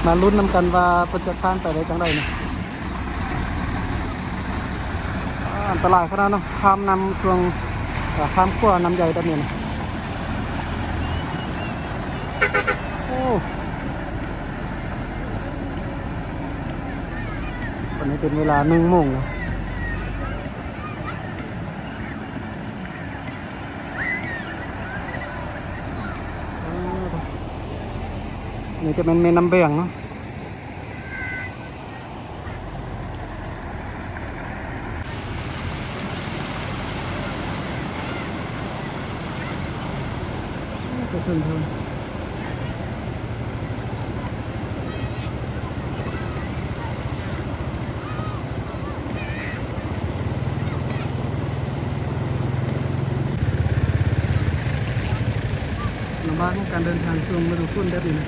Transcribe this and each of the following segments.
ມາລຸ້ນນຳກັນວ່າເພິ່ນຈະຜ່ານໄປໄດ້ຈັ່ງໃດນີ້. ອາ ອັນຕະລາຍຂະໜາດເນາະ ຂ້າມນ້ຳຊ່ວງ ເອີ ຂ້າມຂົວນ້ຳໃຫຍ່ແບບນີ້ນະ. ໂອ້ ຕອນນີ້ເປັນເວລາໜຶ່ງໂມງນະ. ນີ້ຈະແມ່ນແມ່ນ້ຳແບງເນາະ. ໄປເຖິງເທິງ. ລຳບາກຂອງການເດີນທາງຊ່ວງລະດູຝົນແບບນີ້ນະ.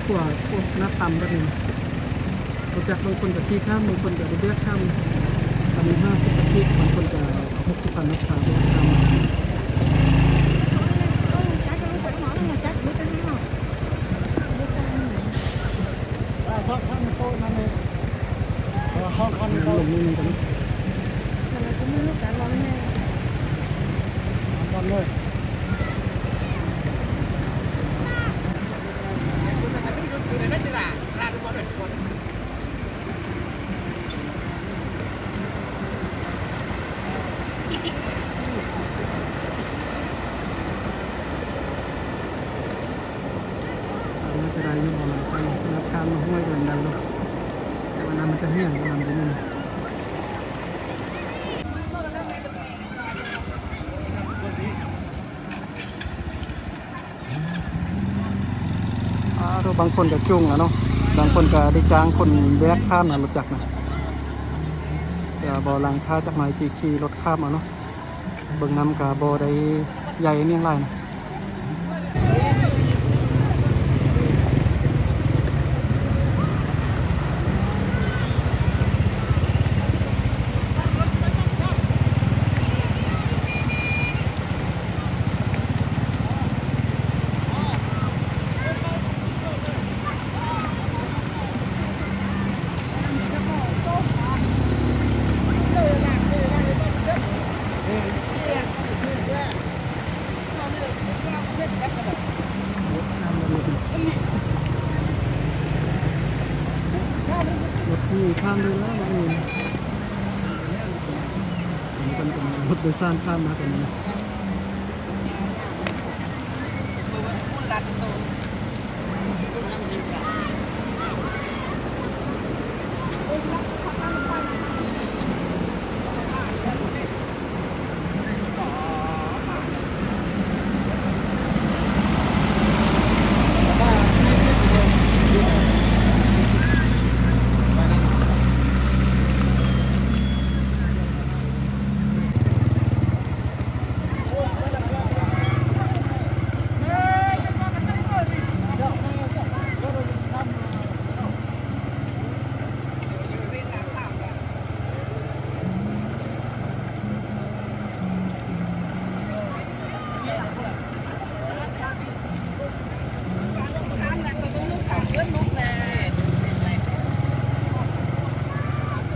ຂົວໂຄດໜ້າຕ່ຳແບບນີ້ນະ. ບໍ່ຈັກ ບາງຄົນກະຂີ່ຂ້າມ ບາງຄົນກະໄດ້ແບກຂ້າມ. ຄັນຫ້າສິບພັນກີບ ບາງຄົນກະຫົກສິບພັນ ແບກຂ້າມ. ອາ ສອງພັນໂຕນັ້ນເອງ. ເອີ ສອງພັນໂຕ. ມັນກໍມີຄືກັນ ມັນກໍມີຄືກັນເລີຍ. ໜ້າຈະໄດ້ຢູ່ບໍ່ ນ້ຳຂ້າມ ນ້ຳຂ້າມຫ້ວຍກຳລັງໄດ້ຢູ່ ແຕ່ວ່ານ້ຳມັນຈະແຫ້ງ ນ້ຳຢູ່ນີ້ນະ. ອາ ໂທ້ ບາງຄົນກະຈູງອະເນາະ ບາງຄົນກະໄດ້ຈ້າງຄົນແບກຂ້າມນະ ລົດຈັກນະ. ແຕ່ວ່າເບົາະຫຼັງຖ້າຈັກໜ້ອຍຊິຂີ່ລົດຂ້າມເອົາເນາະ. ເບິ່ງນ້ຳກະບໍ່ໄດ້ໃຫຍ່ອີ່ຫຍັງຫຼາຍນະ. ລົດຂ້າມໄດ້ແລ້ວ ລົດນີ້ຂ້າມໄດ້ແລ້ວ ລົດນີ້ ເປັນ ເປັນ ເປັນລົດໂດຍສານຂ້າມມາຕົງນີ້.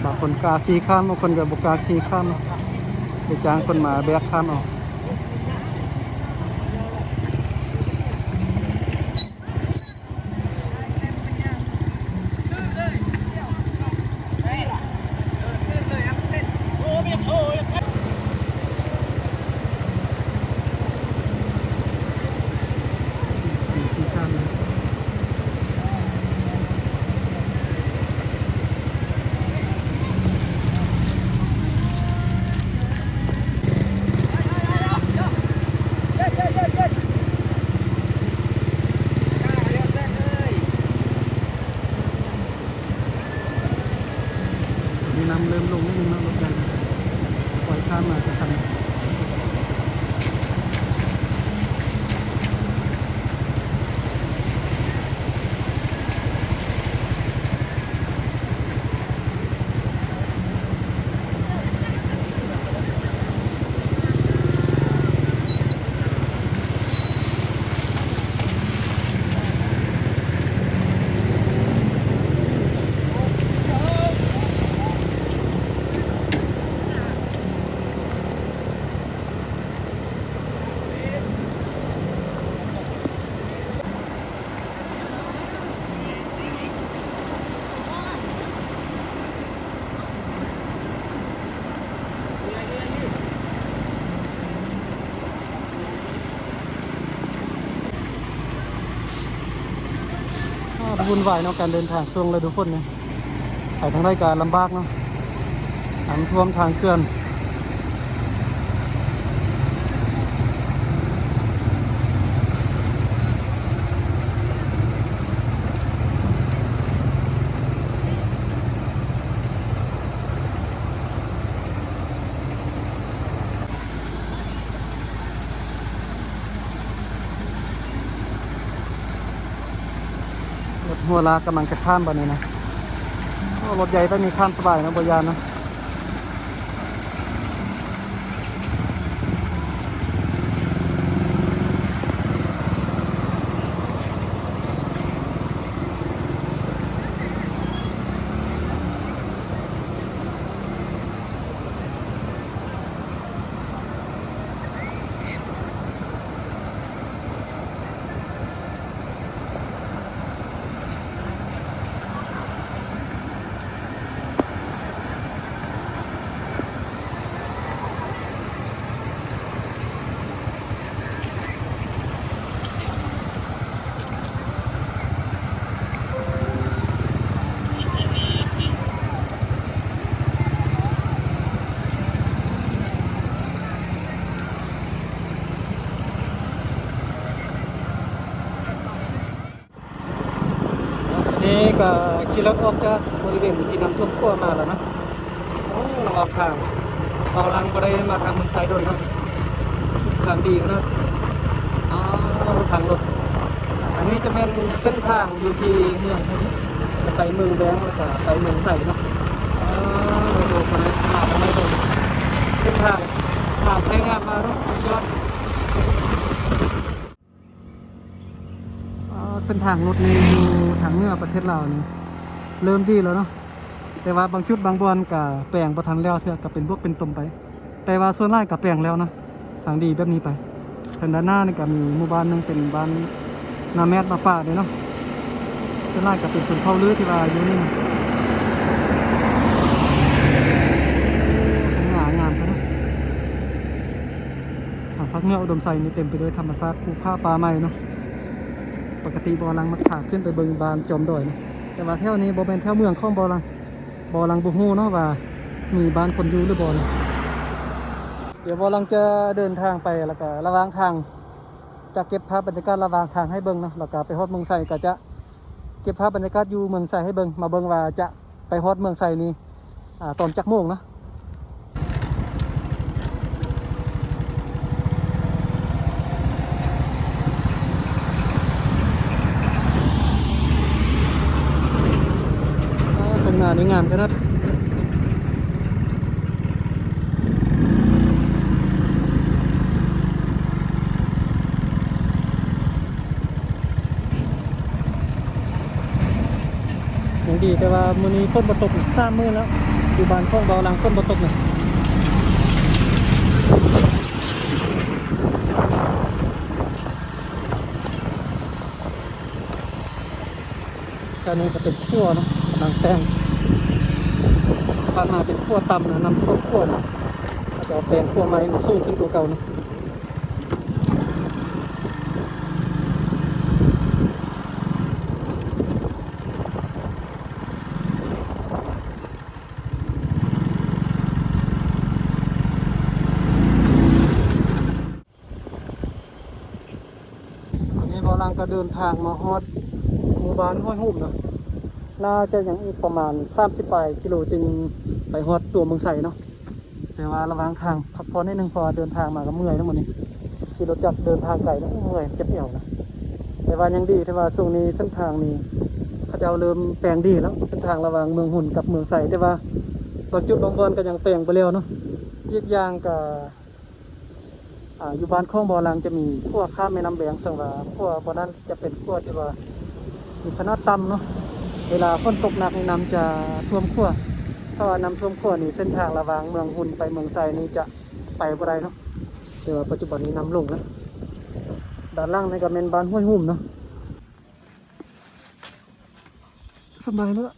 ບາງຄົນກ້າຂີ່ຂ້າມ ບາງຄົນກະບໍ່ກ້າຂີ່ຂ້າມ ໄດ້ຈ້າງຄົນມາແບກຂ້າມເອົາ. ເ ວຸ່ນວາຍເນາະ ການເດີນທາງຊ່ວງລະດູຝົນນີ້ ໄປທາງໃດກໍລຳບາກເນາະ ນ້ຳຖ້ວມທາງເຂື່ອນ. ລົດຫົວລາກກຳລັງຈະຂ້າມບາດນີ້ນະ. ໂອ້ ລົດໃຫຍ່ແບບນີ້ຂ້າມສະບາຍເນາະ ບໍ່ຢ້ານເນາະ. ນີ້ກໍຂີ່ລົດອອກຈາກບໍລິເວນທີ່ນ້ຳຖ້ວມຂົວມາແລ້ວເນາະ. ໂອ້ ລະຫວ່າງທາງ ເຮົາຍັງບໍ່ໄດ້ມາທາງເມືອງໄຊດົນເນາະ ທາງດີຂະໜາດ. ອ້າວ ທາງລົດ ອັນນີ້ຈະແມ່ນເສັ້ນທາງຢູ່ທີ່ເມືອງພຸ້ນ ຈະໄປເມືອງແວງ ແລ້ວກໍໄປເມືອງໄຊເນາະ. ອ້າວ ໂອ້ ໂຫ ເສັ້ນທາງງາມແທ້ງາມມາເນາະ ສຸດຍອດ. ອ່າ ເສັ້ນທາງລົດນີ້ຢູ່ທາງເໜືອປະເທດລາວນີ້ເລີ່ມດີແລ້ວເນາະ ແຕ່ວ່າບາງຈຸດບາງບ່ອນກະແປງບໍ່ທັນແລ້ວເທື່ອ ກະເປັນບວກເປັນຕົມໄປ ແຕ່ວ່າສ່ວນຫຼາຍກະແປງແລ້ວນະ ທາງດີແບບນີ້ໄປ. ທາງດ້ານໜ້ານີ້ກະມີໝູ່ບ້ານໜຶ່ງເປັນບ້ານນາແມດນາປາເດ້ເນາະ ສ່ວນຫຼາຍກະເປັນຊົນເຜົ່າລືທີ່ວ່າຢູ່ນີ້ນະ. ງາມ ງາມຂະໜາດ. ທາງພາກເໜືອອຸດົມໄຊນີ້ເຕັມໄປດ້ວຍທຳມະຊາດ ພູຜາປ່າໄມ້ເນາະ. ປົກກະຕິບ່າວຫຼັງມັກພາຂຶ້ນໄປເບິ່ງບ້ານຈອມດອຍເນາະ ແຕ່ວ່າແຖວນີ້ບໍ່ແມ່ນແຖວເມືອງຂອງບ່າວຫຼັງ ບ່າວຫຼັງບໍ່ຮູ້ເນາະວ່າມີບ້ານຄົນຢູ່ຫຼືບໍ່ເນາະ. ດຽວບ່າວຫຼັງຈະເດີນທາງໄປ ແລ້ວກະລະຫວ່າງທາງຈະເກັບພາບບັນຍາກາດລະຫວ່າງທາງໃຫ້ເບິ່ງເນາະ ແລ້ວກະໄປຮອດເມືອງໄຊກະຈະເກັບພາບບັນຍາກາດຢູ່ເມືອງໄຊໃຫ້ເບິ່ງ ມາເບິ່ງວ່າຈະໄປຮອດເມືອງໄຊນີ້ ອ່າ ຕອນຈັກໂມງເນາະ. ອ່າ ຂ້າງໜ້ານີ້ງາມຂະໜາດ. ຍັງດີແຕ່ວ່າມື້ນີ້ຝົນບໍ່ຕົກ ສາມມື້ແລ້ວ ຢູ່ບ້ານຂອງບ່າວຫຼັງຝົນບໍ່ຕົກນະ. ອັນນີ້ກະເປັນຂົວເນາະ ກຳລັງແປງ ຜ່ານມາເປັນຂົວຕ່ຳນະ ນ້ຳຖ້ວມຂົວນະ ເຂົາເຈົ້າແປງຂົວໃໝ່ໃຫ້ມັນສູງຂຶ້ນກວ່າເກົ່າເນາະ. ຕອນນີ້ບ່າວຫຼັງກະເດີນທາງມາຮອດໝູ່ບ້ານຫ້ວຍຫຸ້ມເນາະ ໜ້າຈະຍັງອີກປະມານສາມສິບປາຍກິໂລຈຶ່ງໄປຮອດຕົວເມືອງໄຊເນາະ. ແຕ່ວ່າລະຫວ່າງທາງພັກຜ່ອນໜ້ອຍໜຶ່ງ ເພາະວ່າເດີນທາງມາກະເມື່ອຍເນາະມື້ນີ້ ຂີ່ລົດຈັກເດີນທາງໄກເນາະ ເມື່ອຍ ເຈັບແອວນະ. ແຕ່ວ່າຍັງດີທີ່ວ່າຊ່ວງນີ້ເສັ້ນທາງນີ້ເຂົາເຈົ້າເລີ່ມແປງດີແລ້ວ ເສັ້ນທາງລະຫວ່າງເມືອງຮຸນກັບເມືອງໄຊ ແຕ່ວ່າບາງຈຸດບາງບ່ອນກະຍັງແປງບໍ່ແລ້ວເນາະ. ອີກຢ່າງກະ ອ່າ ຢູ່ບ້ານຂອງບ່າວຫຼັງຈະມີຂົວຂ້າມແມ່ນ້ຳແວງ ເຊິ່ງວ່າຂົວບ່ອນນັ້ນຈະເປັນຂົວທີ່ວ່າມີຂະໜາດຕ່ຳເນາະ ເວລາຝົນຕົກໜັກນີ້ນ້ຳຈະຖ້ວມຂົວ ຖ້າວ່ານ້ຳຖ້ວມຂົວນີ້ເສັ້ນທາງລະຫວ່າງເມືອງຮຸນໄປເມືອງໄຊນີ້ຈະໄປບໍ່ໄດ້ເນາະ. ແຕ່ວ່າປັດຈຸບັນນີ້ນ້ຳລົງແລ້ວ. ດ້ານຫຼັງນີ້ກະແມ່ນບ້ານຫ້ວຍຫຸ້ມເນາະ. ສະບາຍແລ້ວ.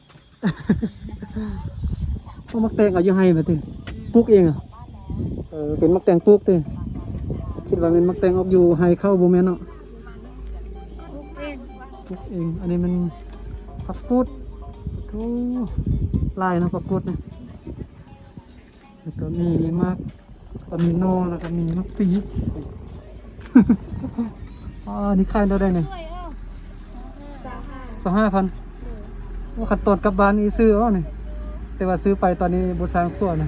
ໂອ້ ໝາກແຕງເອົາຢູ່ໄຮ່ມາຕິ ປູກເອງອະ? ເອີ ເປັນໝາກແຕງປູກຕິ? ຄິດວ່າແມ່ນໝາກແຕງອອກຢູ່ໄຮ່ເຂົ້າ ບໍ່ແມ່ນເນາະ ປູກເອງ. ອັນນີ້ມັນ ຜັກກູດ ໂອ້ ຫຼາຍເນາະ ຜັກກູດນີ້ ແລ້ວກໍມີໝາກ ກໍມີໜໍ່ ແລ້ວກໍມີໝາກປີ. ອໍ ນີ້ຂາຍເທົ່າໃດນີ້? ຊາວຫ້າພັນ. ໂອ້ ຄັນຕອນກັບບ້ານນີ້ຊື້ເອົານີ້ ແຕ່ວ່າຊື້ໄປຕອນນີ້ບໍ່ສ້າງຄົວນະ.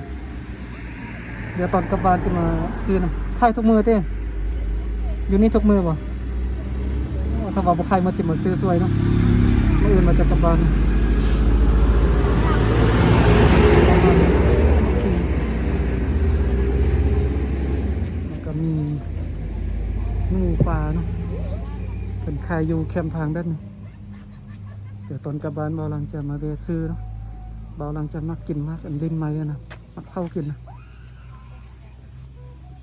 ດຽວຕອນກັບບ້ານຈະມາຊື້ນຳ. ຂາຍທຸກມື້ຕິ? ຢູ່ນີ້ທຸກມື້ບໍ່? ໂອ້ ຖ້າວ່າບໍ່ຂາຍໝົດຈະມາຊື້ຊ່ວຍເນາະ. ມື້ອື່ນວ່າຈະກັບບ້ານ. ແລ້ວກໍມີໜູປາເນາະ ເພິ່ນຂາຍຢູ່ແຄມທາງແບບນີ້. ດຽວຕອນກັບບ້ານ ບ່າວຫຼັງຈະມາແວ່ຊື້ເນາະ. ບ່າວຫຼັງຈະມັກກິນໝາກອັນຫຼິ້ນໄມ້ຫັ້ນນະ ມັກເຜົາກິນນະ.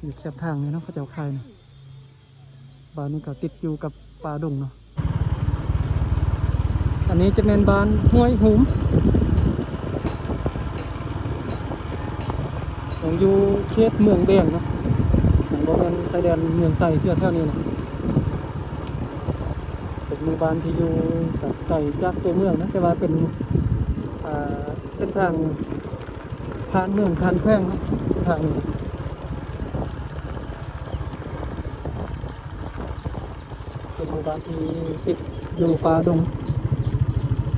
ຢູ່ແຄມທາງນີ້ເນາະ ເຂົາເຈົ້າຂາຍນະ. ບ້ານນີ້ກໍຕິດຢູ່ກັບປ່າດົງເນາະ. ອັນນີ້ຈະແມ່ນບ້ານຫ້ວຍໂຮມ ຍັງຢູ່ເຂດເມືອງແບງເນາະ ຍັງບໍ່ແມ່ນຊາຍແດນເມືອງໄຊເທື່ອ ແຖວນີ້ນະ. ເປັນໝູ່ບ້ານທີ່ຢູ່ແບບໄກຈາກຕົວເມືອງນະ ແຕ່ວ່າເປັນ ອ່າ ເສັ້ນທາງຜ່ານເມືອງ ຜ່ານແຂວງເນາະ ເສັ້ນທາງນີ້. ເປັນໝູ່ບ້ານທີ່ຕິດຢູ່ປ່າດົງ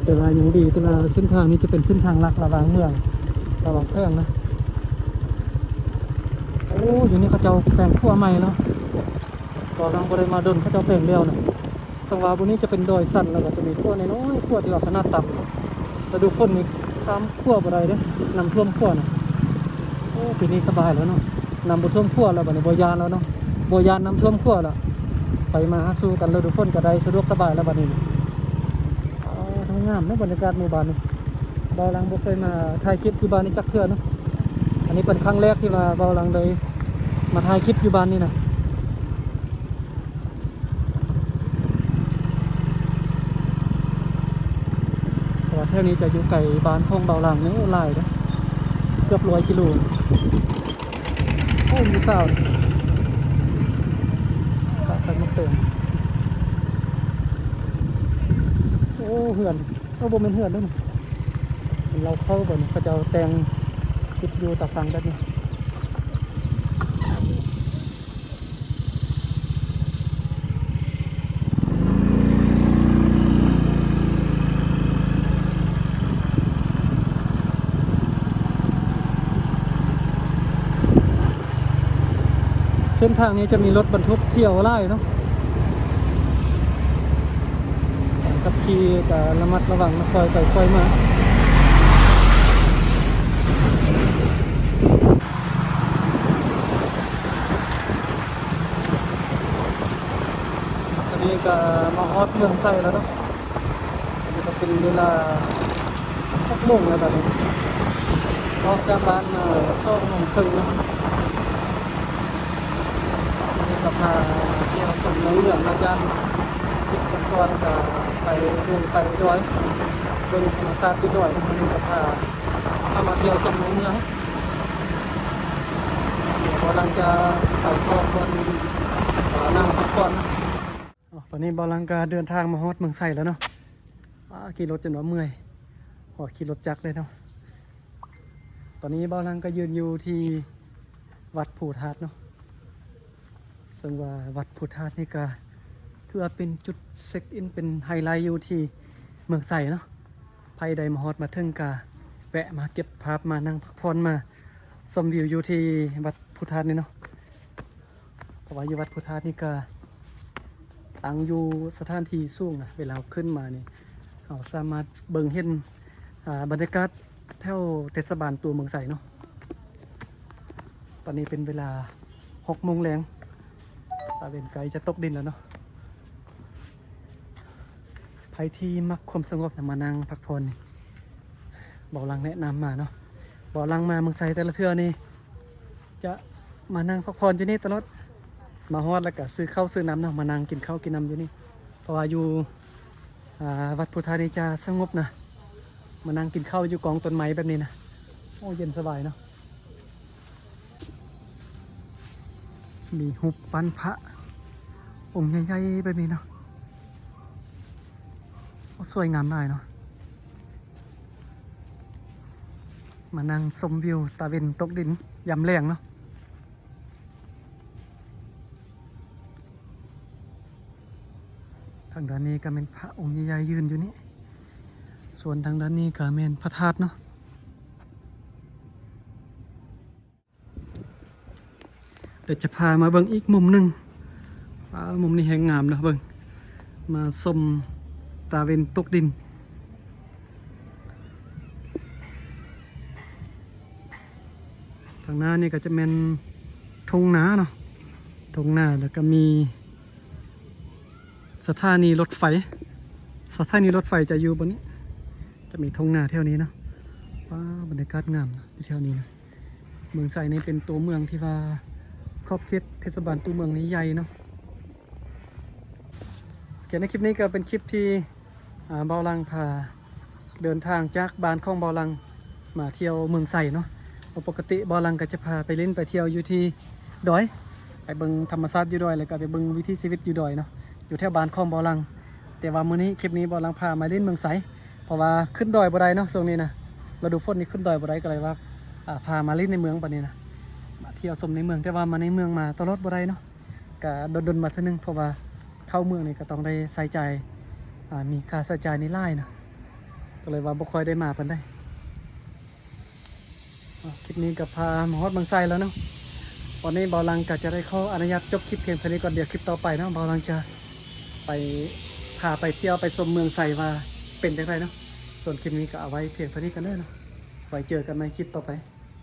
ແຕ່ວ່າຍັງດີທີ່ວ່າເສັ້ນທາງນີ້ຈະເປັນເສັ້ນທາງຫຼັກລະຫວ່າງເມືອງ ລະຫວ່າງແຂວງນະ. ໂອ້ ຢູ່ນີ້ເຂົາເຈົ້າແປງຂົວໃໝ່ແລ້ວ ຕອນເຮົາບໍ່ໄດ້ມາດົນ ເຂົາເຈົ້າແປງແລ້ວນະ. ສັງວ່າບ່ອນນີ້ຈະເປັນດອຍຊັນ ແລ້ວກໍຈະມີຂົວນ້ອຍໆ ຂົວທີ່ວ່າຂະໜາດຕ່ຳ. ລະດູຝົນນີ້ຂ້າມຂົວບໍ່ໄດ້ເດ້ ນ້ຳຖ້ວມຂົວນະ. ໂອ້ ປີນີ້ສະບາຍແລ້ວເນາະ ນ້ຳບໍ່ຖ້ວມຂົວແລ້ວ ບັດນີ້ບໍ່ຢ້ານແລ້ວເນາະ ບໍ່ຢ້ານນ້ຳຖ້ວມຂົວແລ້ວ. ໄປມາຫາສູ່ກັນລະດູຝົນກໍໄດ້ສະດວກສະບາຍແລ້ວບັດນີ້. ອ້າວ ງາມເນາະ ບັນຍາກາດໝູ່ບ້ານນີ້. ບ່າວຫຼັງບໍ່ເຄີຍມາຖ່າຍຄລິບຢູ່ບ້ານນີ້ຈັກເທື່ອເນາະ. ອັນນີ້ເປັນຄັ້ງແລກທີ່ວ່າບ່າວຫຼັງໄດ້ມາຖ່າຍຄລິບຢູ່ບ້ານນີ້ນະ. ເພາະວ່າແຖວນີ້ຈະຢູ່ໄກບ້ານຂອງບ່າວຫຼັງນີ້ຫຼາຍເດ້ ເກືອບຮ້ອຍກິໂລ. ໂອ້ ມີສາວ ຂາຍໝາກເຕັງ. ໂອ້ ເຮືອນ ໂອ້ ບໍ່ແມ່ນເຮືອນເດ້ ເປັນເລົ້າເຂົ້າ. ເບິ່ງ ເຂົາເຈົ້າແຕ່ງຕິດຢູ່ຕາຝັ່ງແບບນີ້. ເສັ້ນທາງນີ້ຈະມີລົດບັນທຸກທ່ຽວຫຼາຍເນາະ ການຂັບຂີ່ກໍລະມັດລະວັງນະ ຄ່ອຍໄປຄ່ອຍມາ. ຕອນນີ້ກໍມາຮອດເມືອງໄຊແລ້ວເນາະ ອັນນີ້ກໍເປັນເວລາຫົກໂມງແລ້ວ ຕອນນີ້ອອກຈາກບ້ານມາສອງໂມງເຄິ່ງເນາະ. ອັນນີ້ກໍພາທ່ຽວຊົມເມືອງເມືອງນາຈານ ຄລິບກ່ອນໆ ກໍໄປດົງໄປດອຍ ເບິ່ງທຳມະຊາດຢູ່ດອຍ. ອັນນີ້ກໍພາເຂົ້າມາທ່ຽວຊົມໃນເມືອງ ດຽວກໍລັງຈະໄປຊອກບ່ອນ ເອີ່ ນັ່ງພັກຜ່ອນ. ອໍ ຕອນນີ້ບ່າວຫຼັງກໍເດີນທາງມາຮອດເມືອງໄຊແລ້ວເນາະ. ອາ ຂີ່ລົດຈົນວ່າເມື່ອຍ ຮອດຂີ່ລົດຈັກເລີຍເນາະ. ຕອນນີ້ບ່າວຫຼັງກໍຢືນຢູ່ທີ່ວັດພູທາດເນາະ ເຊິ່ງວ່າວັດພູທາດນີ້ກໍຖືວ່າເປັນຈຸດເຊັກອິນ ເປັນໄຮໄລຢູ່ທີ່ເມືອງໄຊເນາະ. ໃຜໃດມາຮອດມາເຖິງກໍແວະມາເກັບພາບ ມານັ່ງພັກຜ່ອນ ມາຊົມວິວຢູ່ທີ່ວັດພູທາດນີ້ເນາະ. ເພາະວ່າຢູ່ວັດພູທາດນີ້ກະຕັ້ງຢູ່ສະຖານທີ່ສູງນະ ເວລາເຮົາຂຶ້ນມານີ້ ເຮົາສາມາດເບິ່ງເຫັນ ອ່າ ບັນຍາກາດແຖວເທດສະບານຕົວເມືອງໄຊເນາະ. ຕອນນີ້ເປັນເວລາຫົກໂມງແລງ ຕາເວັນໃກ້ຈະຕົກດິນແລ້ວເນາະ. ໃຜທີ່ມັກຄວາມສະຫງົບນະ ມານັ່ງພັກຜ່ອນນີ້ ເບົາຫຼັງແນະນຳມາເນາະ. ເບົາຫຼັງມາເມືອງໄຊແຕ່ລະເທື່ອນີ້ ຈະມານັ່ງພັກຜ່ອນຢູ່ນີ້ຕະຫຼອດ ມາຮອດແລ້ວກະຊື້ເຂົ້າຊື້ນ້ຳເນາະ ມານັ່ງກິນເຂົ້າກິນນ້ຳຢູ່ນີ້. ເພາະວ່າຢູ່ ອ່າ ວັດພຸດທານີ້ຈະສະຫງົບນະ ມານັ່ງກິນເຂົ້າຢູ່ກອງຕົ້ນໄມ້ແບບນີ້ນະ. ໂອ້ ເຢັນສະບາຍເນາະ. ມີຮູບປັ້ນພະອົງໃຫຍ່ໆແບບນີ້ເນາະ. ໂອ້ ສວຍງາມຫຼາຍເນາະ. ມານັ່ງຊົມວິວຕາເວັນຕົກດິນຍາມແລງເນາະ. ທາງດ້ານນີ້ກໍແມ່ນພະອົງໃຫຍ່ໆ ຢືນຢູ່ນີ້ ສ່ວນທາງດ້ານນີ້ກໍແມ່ນພະທາດເນາະ. ດຽວຈະພາມາເບິ່ງອີກມຸມໜຶ່ງ. ວ້າວ ມຸມນີ້ແຮງງາມເນາະ ເບິ່ງ ມາຊົມຕາເວັນຕົກດິນ. ທາງໜ້ານີ້ກໍຈະແມ່ນທົ່ງນາເນາະ, ທົ່ງນາ ແລ້ວກໍມີສະຖານີລົດໄຟ, ສະຖານີລົດໄຟຈະຢູ່ບ່ອນນີ້, ຈະມີທົ່ງນາແຖວນີ້ເນາະ. ວ້າວ ບັນຍາກາດງາມເນາະ ຢູ່ແຖວນີ້ເນາະ. ເມືອງໄຊນີ້ເປັນຕົວເມືອງທີ່ວ່າຂອບເຂດເທດສະບານຕົວເມືອງນີ້ໃຫຍ່ເນາະ. ໂອເຄ ໃນຄລິບນີ້ກໍເປັນຄລິບທີ່ ອ່າ ບ່າວຫຼັງພາເດີນທາງຈາກບ້ານຂອງບ່າວຫຼັງມາທ່ຽວເມືອງໄຊເນາະ. ເພາະປົກກະຕິບ່າວຫຼັງກໍຈະພາໄປຫຼິ້ນໄປທ່ຽວຢູ່ທີ່ດອຍ, ໄປເບິ່ງທຳມະຊາດຢູ່ດອຍ ແລ້ວກໍໄປເບິ່ງວິຖີຊີວິດຢູ່ດອຍເນາະ, ຢູ່ແຖວບ້ານຂອງບ່າວຫຼັງ. ແຕ່ວ່າມື້ນີ້ ຄລິບນີ້ບ່າວຫຼັງພາມາຫຼິ້ນເມືອງໄຊ ເພາະວ່າຂຶ້ນດອຍບໍ່ໄດ້ເນາະ ຊ່ວງນີ້ນະ ລະດູຝົນນີ້ຂຶ້ນດອຍບໍ່ໄດ້ ກໍເລີຍວ່າ ອ່າ ພາມາຫຼິ້ນໃນເມືອງປານນີ້ນະ, ມາທ່ຽວຊົມໃນເມືອງ. ແຕ່ວ່າມາໃນເມືອງມາຕະຫຼອດບໍ່ໄດ້ເນາະ, ກະດົນໆມາເທື່ອໜຶ່ງ ເພາະວ່າເຂົ້າເມືອງນີ້ກໍຕ້ອງໄດ້ໃຊ້ຈ່າຍ ອ່າ ມີຄ່າໃຊ້ຈ່າຍນີ້ຫຼາຍນະ, ກໍເລີຍວ່າບໍ່ຄ່ອຍໄດ້ມາປານໃດ. ອ່າ ຄລິບນີ້ກໍພາມາຮອດເມືອງໄຊແລ້ວເນາະ. ຕອນນີ້ບ່າວຫຼັງກໍຈະໄດ້ຂໍອະນຸຍາດຈົບຄລິບພຽງເທົ່ານີ້ກ່ອນ, ດຽວຄລິບຕໍ່ໄປເນາະ ບ່າວຫຼັງຈະໄປ ພາໄປທ່ຽວໄປຊົມເມືອງໄຊວ່າເປັນຈັ່ງໃດເນາະ. ສ່ວນຄລິບນີ້ກໍເອົາໄວ້ພຽງເທົ່ານີ້ກ່ອນເດີເນາະ, ໄວ້ເຈີກັນໃໝ່ຄລິບຕໍ່ໄປ.